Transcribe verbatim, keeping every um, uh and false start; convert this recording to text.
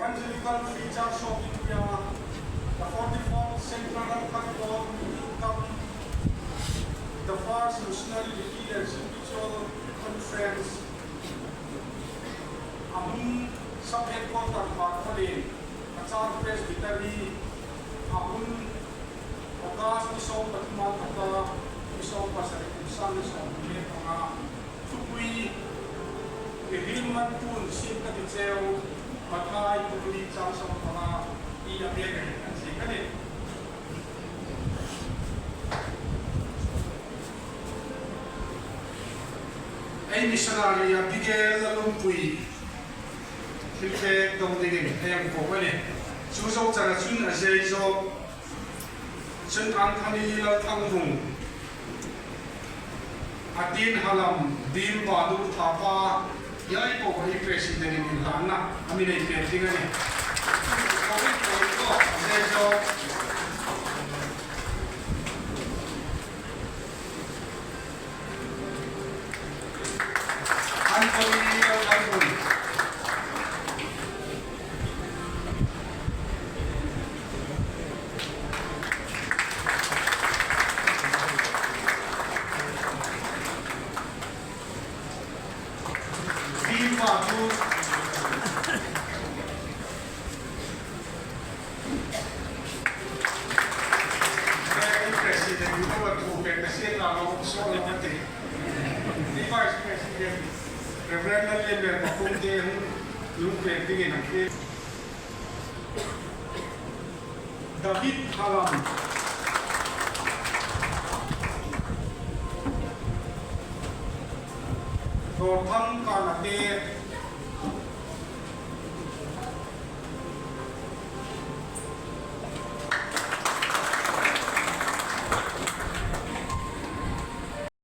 Evangelical Free Church of India, the forty-fourth Central Rangkhali Board meeting cum the first Missionary Retreat and Spiritual Conference, a hun sub headquarter Barphalin, Kachar Presbytery, a hun August ni som pathum kata, ni som pasari kum san ni som kum le panga, thupui, ni rin man tun sin kati cheu, Mathai, Bukuri, Chang som panga, i a bega kan si kani. Ei missionary Abigail Lumpui, thilphe dong dingin, ayang kokmani. Chujok chara chun ajai jok, chun angthani lal thangbung. Atin halam, Bim Bahadur Thapa, yai ko i president ni lana, ami nei pe dingani. Covid ko, ajai jok. Anthony Albert. Viva Cruz. President, Vice President, Reverend Lallember Pakum te hung lung pen tingin ang te. David Halam. Rothang Kanate.